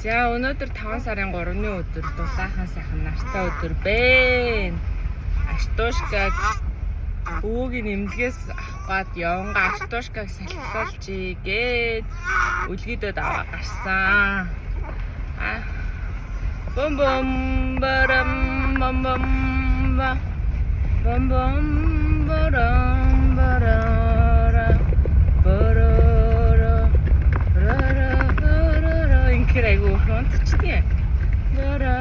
За, өнөөдөр 5 сарын 3-ны өдөр, дулаахан сайхан нартай өдөр бэ. Аштуушкаг өвөгийн эмнэлгээс авах гад явангаа Аштуушкаг салхилуулчих гээд өлгийдөд аваа гарсан. А бом бом барам бом бом ба бом бом барам барара барара рара рара. Инхээр айгу унтчихдээ. Рара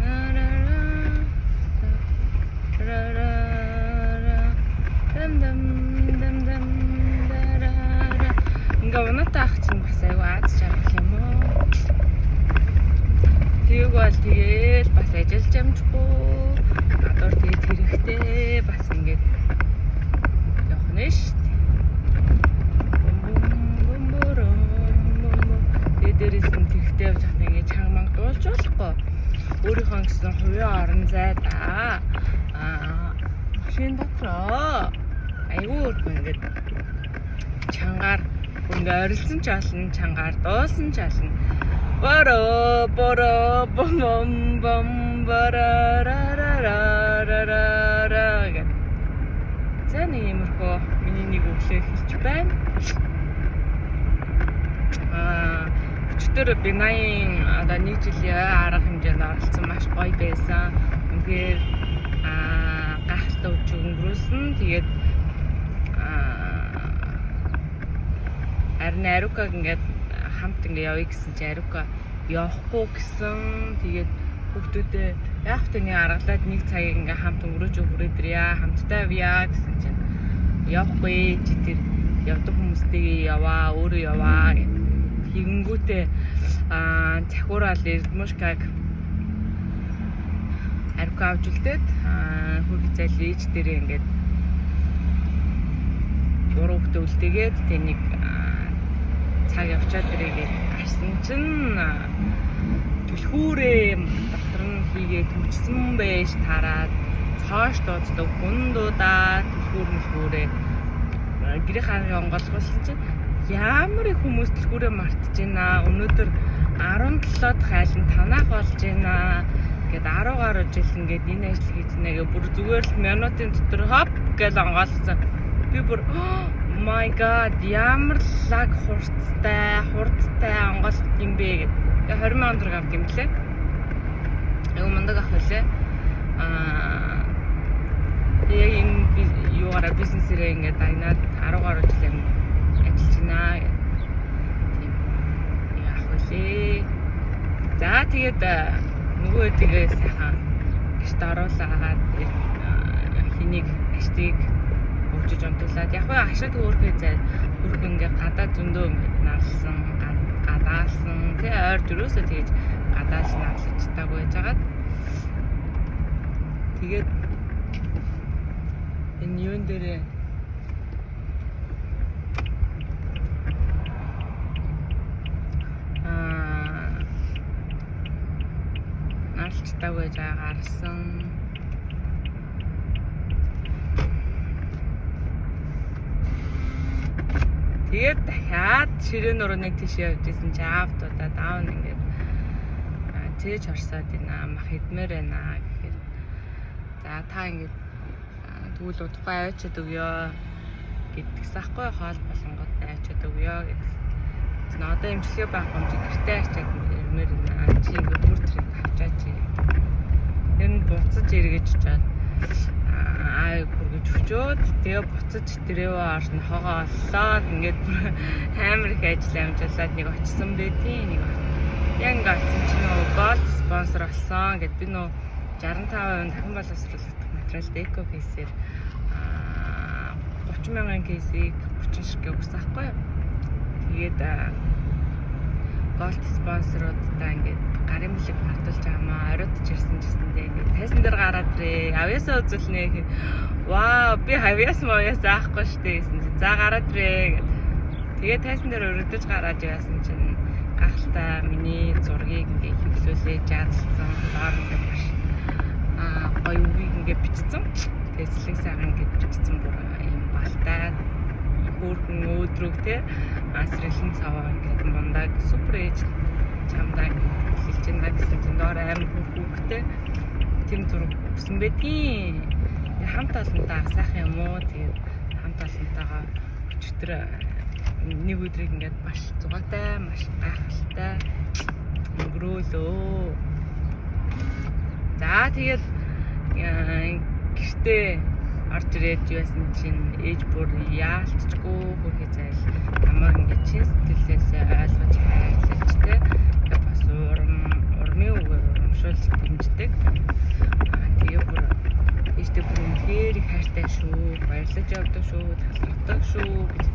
рара рара дам дам дам дам дарара. Ингээ унаатай ах чинь бас айгу аз жаргал юм уу. Тэгийг бол тэгээл бас ажиллаж амжихгүй гадуур тэгээд хэрэгтэй бас ингээд явах нь шүү дээ. Бум бум бум бум бум. Тэгээд дээрээс нь тэрхтээ явж байхдаа ингээд чанга манга дуулж болохгүй. Өөрийнхөө гэсэн хувийн орон зай да. Аа, машин дотроо айгүй өөрхөн ингээд чангаар ингээ орилсон ч олно, чангаар дуусан ч олно. Боро боро бом бом бом барарарарарара гэх. За, нэг иймэрхүү миний нэг өглөө эхэлж байна. Аа, өчигдөр би 80 одоо нэг жилийн арга хэмжээнд оролцсон, маш гоё байсан. Үнэхээр гайхалтай өчиг өнгөрүүлсэн. Тэгээд харин Ариукаг ингээд хамт ингээ явъя гэсэн чи Ариука явахгүй гэсэн. Тэгээд хүүхдүүдээ яг тэ нэг аргалаад нэг цагийг ингээ хамт өнгөрөөж хүрээд ирья, хамтдаа явъя гэсэн чинь явахгүй, чи тэр явдаг хүмүүстэйгээ яваа, өөрөө яваа гэх. Тэгэнгүүтээ захиураал Эрдмушкаг Ариука авч үлдээд хөрг зайл ээж дээрээ ингээд гурван хүүхдээ үлдээгээд тэг нэг цаг явчаад ирээгээд гарсан чинь түлхүүрээ дотор нь хийгээд төвчсөн байж тараад цоош дууддаг, хүн дуудаа түлхүүр мөлхүүрээ гэрийн хааны онгойлгуулсан чинь ямар их хүмүүс түлхүүрээ мартаж байна. Өнөөдөр 17 дахь айлын танаах болж байна гэд 10 гаруй жил ингээд энэ ажил хийж байна гэ бүр зүгээр л минутын дотор хоп гэж онгойлгосон. Би бүр "Oh my god, ямар лаг хурцтай, хурдтай онгойлгох юм бэ" гэд. Тэгээ 20 сая төгрөг авд юм лээ. Айгу мундаг ах байлээ. Тэгээ яг энэ юугаараа бизнесээрээ ингээд дагнаад 10 гаруй жил юм ажиллаж байна гэх. Тийм. Нэг ах байлээ. За, тэгээд нөгөө тэгээ сайхан гэрт оруулаад хэнийг аштыг хөгжиж унтуулад яг хөө ашиг хөөрхөө зай хөрхөн ингээ гадаа зөндөө ингээ нарлсан, гадаалсан тий, ойрд юусоо тэгэж гадаал нарлаж чадаагүй байжгаад тэгээд энэ юун дээрээ нарлж чадаагүй байж байгаа гарсан. Тэгээд дахиад ширээн нурууны тийш явж исэн чи аав дуудаад, аав нь ингээд цээж хорсоод байна, мах идмээр байна гэхээр за та ингээд тэгвэл удахгүй аваачаад өгөө гэдгийгс ахгүй, хоол болонгод аваачаад өгөө гэдэг. Тэгсэн одоо эмчилгээ байхгүй юм чи гэртээ ачаад ирмээр байна. Чи ингээд бүр тэрийг авчаач. Тэр нь буцаж эргэж очоод аавыг хүргэж өчөөд тэгээ буцаж дрэвээ орж нохоогоо оллоод ингээд бүр амар их ажил амжуулаад нэг очсон байдیں۔ Нэг яг ингээд очсон чинь нөгөө gold спонсор болсон гэд би нөгөө 65% дахин боловсруулах материал деко case ээр 30 мянган case ийг 30 ширхэг өгсөн байхгүй юу. Тэгээд gold спонсоруудтай ингээд гарын бэлэг мартуулж байгаа маа оройтж ирсэн гэсэндээ ингээд тайсан дээр гараад ирээ. Авьяасаа үзүүлнэ гэх. Вау, би авьяас мавьяас аахгүй штэ гэсэн чи за гараад ирээ гэд. Тэгээд тайсан дээр өрөдөж гараад явсан чинь гахалтай миний зургийг ингээд хэвлүүлээ жаазалсан. Доор ингээд маш гоё үгийг ингээд бичсэн. Тэгээд сэлэг сайхан ингээд бичсэн, бүр юм балтай хөөрхөн өөдрөг те сэрэлэн цаваа ингээд мундаг чамдаа, супер ээж чамдаа хэлж байна гэсэн чинь доор амар хүүхдтэй тийм зураг өгсөн байдгийн. Тэгээ хамт олонтаа сайхан юм уу? Тэгээд хамт олонтойгоо өчигдөр нэг өдрийг ингээд маш зугаатай, маш гайхалтай өнгөрөөлөө. За, тэгээд гэртээ орж ирээд юу яасан чинь ээж бүр яалтчгүй хөрхи зайл намайг ингээд чин сэтгэлээсээ ойлгож, хайрлаж, те, ингээд бас урам урмын үгээр урамшуулж дэмждэг. Аа, тэгээ бүр ээжтэй бүр үнэхээр их хайртай шүү, баярлаж явдаг шүү, талархдаг шүү гэж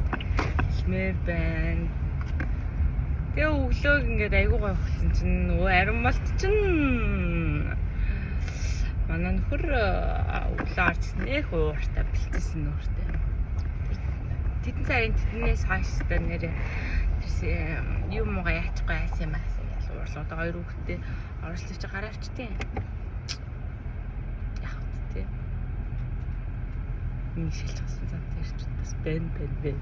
хэлмээр байна. Тэгээ өглөөг ингээд айгуу гоё болсон чинь нөгөө ариун малт чинь манай нөхөр өглөө орж нэх ууртай бэлтээсэн нөхөртэй. Тэдэн сарын тэднээс хойш та нэрээ тэрсэн юм мууга яачихгүй яасан юм аасан гэж уурлаа. Одоо хоёр хүүхэдтэй оролцож чи гараа авчтیں۔ Яг үү, те. Нэг шилж гасан зам тэр ч бас бэн бэн бэн.